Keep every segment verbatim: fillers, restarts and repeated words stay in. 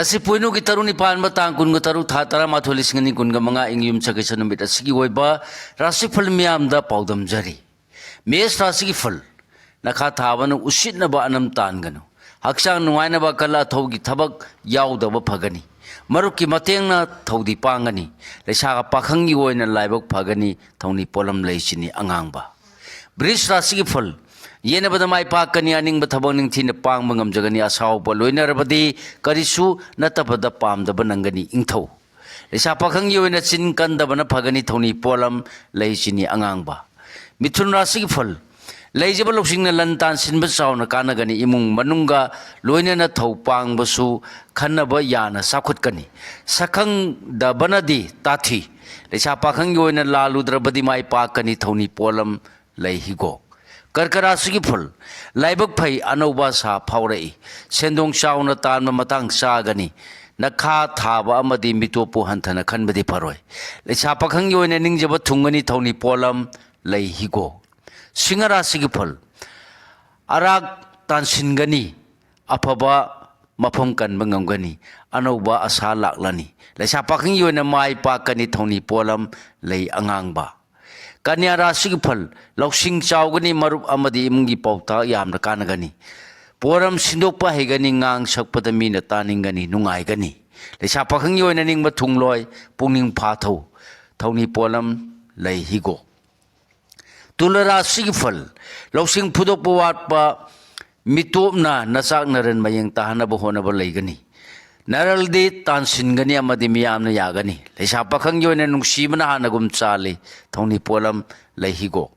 ꯉꯁꯤ ꯄꯣꯏꯅꯨꯒꯤ ꯇꯔꯨꯛꯅꯤ ꯄꯥꯟꯕ ꯇꯥꯡ ꯀꯨꯟꯒ ꯇꯔꯨꯛ, ꯊꯥ ꯇꯔꯥꯃꯥꯊꯣꯏ, ꯂꯤꯁꯤꯡ ꯑꯅꯤ ꯀꯨꯟꯒ ꯃꯉꯥ, ꯏꯪ ꯌꯨꯝꯁꯀꯩꯁ ꯅꯨꯃꯤꯠ ꯑꯁꯤꯒꯤ ꯑꯣꯏꯕ ꯔꯥꯁꯤꯐꯜ ꯃꯤꯌꯥꯝꯗ ꯄꯥꯎꯗꯝꯖꯔꯤ꯫ ꯃꯦꯁ ꯔꯥꯁꯤꯒꯤ ꯐꯜ꯫ ꯅꯈꯥ ꯊꯥꯕꯅ ꯎꯁꯤꯠꯅꯕ ꯑꯅꯝ ꯇꯥꯟꯒꯅꯨ꯫ ꯍꯛꯆꯥꯡ ꯅꯨꯡꯉꯥꯏꯅꯕ ꯀꯂꯥ ꯊꯧꯒꯤ ꯊꯕꯛ ꯌꯥꯎꯗꯕ ꯐꯒꯅꯤ꯫ ꯃꯔꯨꯞꯀꯤ ꯃꯇꯦꯡꯅ ꯊꯧꯗꯤ ꯄꯥꯡꯒꯅꯤ꯫ ꯂꯩꯁꯥ ꯄꯥꯈꯪꯒꯤ ꯑꯣꯏꯅ ꯂꯥꯏꯕꯛ ꯐꯒꯅꯤ꯫ ꯊꯧꯅꯤ ꯄꯣꯠꯂꯝ ꯂꯩꯁꯤꯅꯤ ꯑꯉꯥꯡꯕ꯫ ꯕ꯭ꯔꯤꯖ ꯔꯥꯁꯤꯒꯤ ꯐꯜ꯫ ꯌꯦꯟꯅꯕꯗ ꯃꯥꯏ ꯄꯥꯛꯀꯅꯤ, ꯑꯅꯤꯡꯕ ꯊꯕꯛ ꯅꯤꯡꯊꯤꯅ ꯄꯥꯡꯕ ꯉꯝꯖꯒꯅꯤ, ꯑꯁꯥꯎꯕ ꯂꯣꯏꯅꯔꯕꯗꯤ ꯀꯔꯤꯁꯨ ꯅꯠꯇꯕꯗ ꯄꯥꯝꯗꯕ ꯅꯪꯒꯅꯤ, ꯏꯪꯊꯧ꯫ ꯂꯩꯁꯥ ꯄꯥꯈꯪꯒꯤ ꯑꯣꯏꯅ ꯆꯤꯟ ꯀꯟꯗꯕꯅ ꯐꯒꯅꯤ, ꯊꯧꯅꯤ ꯄꯣꯠꯂꯝ ꯂꯩꯁꯤꯅꯤ ꯑꯉꯥꯡꯕ꯫ ꯃꯤꯊꯨꯟ ꯔꯥꯁꯤꯒꯤ ꯐꯜ꯫ ꯂꯩꯖꯕ ꯂꯧꯁꯤꯡꯅ ꯂꯟ ꯇꯥꯟ ꯁꯤꯟꯕ ꯆꯥꯎꯅ ꯀꯥꯟꯅꯒꯅꯤ, ꯏꯃꯨꯡ ꯃꯅꯨꯡꯒ ꯂꯣꯏꯅꯅ ꯊꯧ ꯄꯥꯡꯕꯁꯨ ꯈꯟꯅꯕ ꯌꯥꯅ ꯆꯥꯎꯈꯠꯀꯅꯤ꯫ ꯁꯛꯈꯪꯗꯕꯅꯗꯤ ꯇꯥꯊꯤ꯫ ꯂꯩꯁꯥ ꯄꯥꯈꯪꯒꯤ ꯑꯣꯏꯅ ꯂꯥꯜꯂꯨꯗ꯭ꯔꯕꯗꯤ ꯃꯥꯏ ꯄꯥꯛꯀꯅꯤ, ꯊꯧꯅꯤ ꯄꯣꯠꯂꯝ ꯂꯩ ꯍꯤꯒꯣꯛ꯫ ꯀꯔꯀ ꯔꯥꯁꯤꯒꯤ ꯐꯜ꯫ ꯂꯥꯏꯕꯛ ꯐꯩ, ꯑꯅꯧꯕ ꯑꯁꯥ ꯐꯥꯎꯔꯛꯏ꯫ ꯁꯦꯟꯗꯣꯡ ꯆꯥꯎꯅ ꯇꯥꯟꯕ ꯃꯇꯥꯡ ꯆꯥꯒꯅꯤ꯫ ꯅꯈꯥ ꯊꯥꯕ ꯑꯃꯗꯤ ꯃꯤꯇꯣꯞꯄꯨ ꯍꯟꯊꯅ ꯈꯟꯕꯗꯤ ꯐꯔꯣꯏ꯫ ꯂꯩꯁꯥ ꯄꯥꯈꯪꯒꯤ ꯑꯣꯏꯅ ꯅꯤꯡꯖꯕ ꯊꯨꯡꯒꯅꯤ, ꯊꯧꯅꯤ ꯄꯣꯠꯂꯝ ꯂꯩ ꯍꯤꯒꯣꯛ꯫ ꯁꯤꯡꯍ ꯔꯥꯁꯤꯒꯤ ꯐꯜ꯫ ꯑꯔꯥꯛ ꯇꯥꯟꯁꯤꯟꯒꯅꯤ, ꯑꯐꯕ ꯃꯐꯝ ꯀꯟꯕ ꯉꯝꯒꯅꯤ, ꯑꯅꯧꯕ ꯑꯁꯥ ꯂꯥꯛꯂꯅꯤ꯫ ꯂꯩꯁꯥ ꯄꯥꯈꯪꯒꯤ ꯑꯣꯏꯅ ꯃꯥꯏ ꯄꯥꯛꯀꯅꯤ, ꯊꯧꯅꯤ ꯄꯣꯠꯂꯝ ꯂꯩ ꯑꯉꯥꯡꯕ꯫ ꯀꯟꯌꯥ ꯔꯥꯁꯤꯒꯤ ꯐꯜ꯫ ꯂꯧꯁꯤꯡ ꯆꯥꯎꯒꯅꯤ, ꯃꯔꯨꯞ ꯑꯃꯗꯤ ꯏꯃꯨꯡꯒꯤ ꯄꯥꯎꯇꯥꯛ ꯌꯥꯝꯅ ꯀꯥꯟꯅꯒꯅꯤ꯫ ꯄꯣꯔꯝ ꯁꯤꯟꯗꯣꯛꯄ ꯍꯩꯒꯅꯤ, ꯉꯥꯡ ꯁꯛꯄꯗ ꯃꯤꯅ ꯇꯥꯅꯤꯡꯒꯅꯤ, ꯅꯨꯡꯉꯥꯏꯒꯅꯤ꯫ ꯂꯩꯁꯥ ꯄꯥꯈꯪꯒꯤ ꯑꯣꯏꯅ ꯅꯤꯡꯕ ꯊꯨꯡꯂꯣꯏ, ꯄꯨꯛꯅꯤꯡ ꯐꯥꯊꯧ꯫ ꯊꯧꯅꯤ ꯄꯣꯠꯂꯝ ꯂꯩ ꯍꯤꯒꯣꯛ꯫ ꯇꯨꯂ ꯔꯥꯁꯤꯒꯤ ꯐꯜ꯫ ꯂꯧꯁꯤꯡ ꯐꯨꯗꯣꯛꯄ ꯋꯥꯠꯄ, ꯃꯤꯇꯣꯞꯅ ꯅꯆꯥꯛ ꯅꯔꯟ ꯃꯌꯦꯡ ꯇꯥꯍꯟꯅꯕ ꯍꯣꯠꯅꯕ ꯂꯩꯒꯅꯤ꯫ ꯅꯔꯜꯗꯤ ꯇꯥꯟꯁꯤꯟꯒꯅꯤ ꯑꯃꯗꯤ ꯃꯤꯌꯥꯝꯅ ꯌꯥꯒꯅꯤ꯫ ꯂꯩꯁꯥ ꯄꯥꯈꯪꯒꯤ ꯑꯣꯏꯅ ꯅꯨꯡꯁꯤꯕꯅ ꯍꯥꯟꯅꯒꯨꯝ ꯆꯥꯜꯂꯤ꯫ ꯊꯧꯅꯤ ꯄꯣꯠꯂꯝ ꯂꯩ ꯍꯤꯒꯣꯛ꯫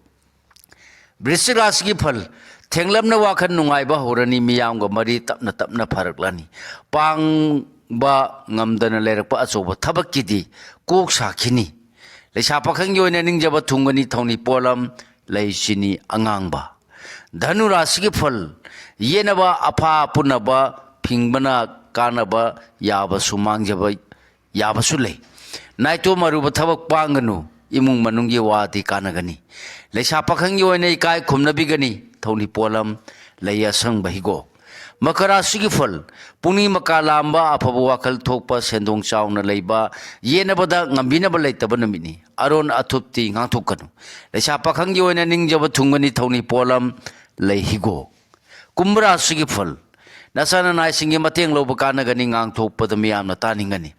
ꯕ꯭ꯔꯤꯁꯤꯛ ꯔꯥꯁꯤꯒꯤ ꯐꯜ꯫ ꯊꯦꯡꯂꯞꯅ ꯋꯥꯈꯜ ꯅꯨꯡꯉꯥꯏꯕ ꯍꯧꯔꯅꯤ, ꯃꯤꯌꯥꯝꯒ ꯃꯔꯤ ꯇꯞꯅ ꯇꯞꯅ ꯐꯔꯛꯂꯅꯤ꯫ ꯄꯥꯡꯕ ꯉꯝꯗꯅ ꯂꯩꯔꯛꯄ ꯑꯆꯧꯕ ꯊꯕꯛꯀꯤꯗꯤ ꯀꯣꯛ ꯁꯥꯈꯤꯅꯤ꯫ ꯂꯩꯁꯥ ꯄꯥꯈꯪꯒꯤ ꯑꯣꯏꯅ ꯅꯤꯡꯖꯕ ꯊꯨꯡꯒꯅꯤ, ꯊꯧꯅꯤ ꯄꯣꯠꯂꯝ ꯂꯩ ꯆꯤꯅꯤ ꯑꯉꯥꯡꯕ꯫ ꯙꯅꯨ ꯔꯥꯁꯤꯒꯤ ꯐꯜ꯫ ꯌꯦꯠꯅꯕ ꯑꯐꯥ ꯄꯨꯅꯕ ꯐꯤꯡꯕꯅ ꯀꯥꯟꯅꯕ ꯌꯥꯕꯁꯨ ꯃꯥꯡꯖꯕ ꯌꯥꯕꯁꯨ ꯂꯩ꯫ ꯅꯥꯏꯇꯣꯝ ꯑꯔꯨꯕ ꯊꯕꯛ ꯄꯥꯡꯒꯅꯨ, ꯏꯃꯨꯡ ꯃꯅꯨꯡꯒꯤ ꯋꯥꯗꯤ ꯀꯥꯟꯅꯒꯅꯤ꯫ ꯂꯩꯁꯥ ꯄꯥꯈꯪꯒꯤ ꯑꯣꯏꯅ ꯏꯀꯥꯏ ꯈꯨꯝꯅꯕꯤꯒꯅꯤ, ꯊꯧꯅꯤ ꯄꯣꯠꯂꯝ ꯂꯩ ꯑꯁꯪꯕ ꯍꯤꯒꯣꯛ꯫ ꯃꯀꯔ ꯔꯥꯁꯤꯒꯤ ꯐꯜ, ꯄꯨꯛꯅꯤꯡ ꯃꯀꯥ ꯂꯥꯝꯕ, ꯑꯐꯕ ꯋꯥꯈꯜ ꯊꯣꯛꯄ, ꯁꯦꯟꯗꯣꯡ ꯆꯥꯎꯅ ꯂꯩꯕ, ꯌꯦꯠꯅꯕꯗ ꯉꯝꯕꯤꯅꯕ ꯂꯩꯇꯕ ꯅꯨꯃꯤꯠꯅꯤ꯫ ꯑꯔꯣꯟ ꯑꯊꯨꯞꯇꯤ ꯉꯥꯡꯊꯣꯛꯀꯅꯨ꯫ ꯂꯩꯁꯥ ꯄꯥꯈꯪꯒꯤ ꯑꯣꯏꯅ ꯅꯤꯡꯖꯕ ꯊꯨꯡꯒꯅꯤ꯫ ꯊꯧꯅꯤ ꯄꯣꯠꯂꯝ ꯂꯩ ꯍꯤꯒꯣꯛ꯫ ꯀꯨꯝꯚ ꯔꯥꯁꯤꯒꯤ ꯐꯜ, ꯅꯆꯥ ꯅꯅꯥꯏꯁꯤꯡꯒꯤ ꯃꯇꯦꯡ ꯂꯧꯕ ꯀꯥꯟꯅꯒꯅꯤ꯫ ꯉꯥꯡꯊꯣꯛꯄꯗ ꯃꯤꯌꯥꯝꯅ ꯇꯥꯅꯤꯡꯒꯅꯤ꯫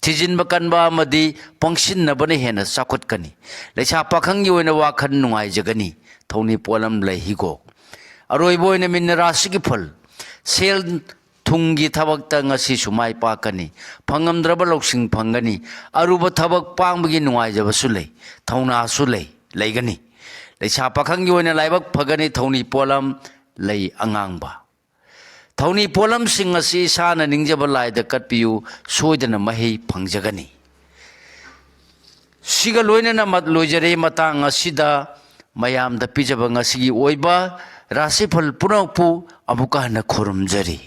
ꯊꯤꯖꯤꯟꯕ ꯀꯟꯕ ꯑꯃꯗꯤ ꯄꯪꯁꯤꯟꯅꯕꯅ ꯍꯦꯟꯅ ꯆꯥꯎꯈꯠꯀꯅꯤ꯫ ꯂꯩꯁꯥ ꯄꯥꯈꯪꯒꯤ ꯑꯣꯏꯅ ꯋꯥꯈꯜ ꯅꯨꯡꯉꯥꯏꯖꯒꯅꯤ꯫ ꯊꯧꯅꯤ ꯄꯣꯠꯂꯝ ꯂꯩ ꯍꯤꯒꯣꯛ꯫ ꯑꯔꯣꯏꯕ ꯑꯣꯏꯅ ꯃꯤꯟꯅ ꯔꯥꯁꯤꯒꯤ ꯐꯜ, ꯁꯦꯜ ꯊꯨꯝꯒꯤ ꯊꯕꯛꯇ ꯉꯁꯤꯁꯨ ꯃꯥꯏ ꯄꯥꯛꯀꯅꯤ꯫ ꯐꯪꯉꯝꯗ꯭ꯔꯕ ꯂꯧꯁꯤꯡ ꯐꯪꯒꯅꯤ꯫ ꯑꯔꯨꯕ ꯊꯕꯛ ꯄꯥꯡꯕꯒꯤ ꯅꯨꯡꯉꯥꯏꯖꯕꯁꯨ ꯂꯩ꯫ ꯊꯧꯅꯥꯁꯨ ꯂꯩ, ꯂꯩꯒꯅꯤ꯫ ꯂꯩꯁꯥ ꯄꯥꯈꯪꯒꯤ ꯑꯣꯏꯅ ꯂꯥꯏꯕꯛ ꯐꯒꯅꯤ꯫ ꯊꯧꯅꯤ ꯄꯣꯠꯂꯝ ꯂꯩ ꯑꯉꯥꯡꯕ꯫ ꯊꯧꯅꯤ ꯄꯣꯠꯂꯝꯁꯤꯡ ꯑꯁꯤ ꯏꯁꯥꯅ ꯅꯤꯡꯖꯕ ꯂꯥꯏꯗ ꯀꯠꯄꯤꯌꯨ, ꯁꯣꯏꯗꯅ ꯃꯍꯩ ꯐꯪꯖꯒꯅꯤ꯫ ꯁꯤꯒ ꯂꯣꯏꯅꯅ ꯃꯠ-, ꯂꯣꯏꯖꯔꯦ꯫ ꯃꯇꯥꯡ ꯑꯁꯤꯗ ꯃꯌꯥꯝꯗ ꯄꯤꯖꯕ ꯉꯁꯤꯒꯤ ꯑꯣꯏꯕ ꯔꯥꯁꯤꯐꯜ ꯄꯨꯝꯅꯃꯛꯄꯨ ꯑꯃꯨꯛꯀ ꯍꯟꯅ ꯈꯨꯔꯨꯝꯖꯔꯤ꯫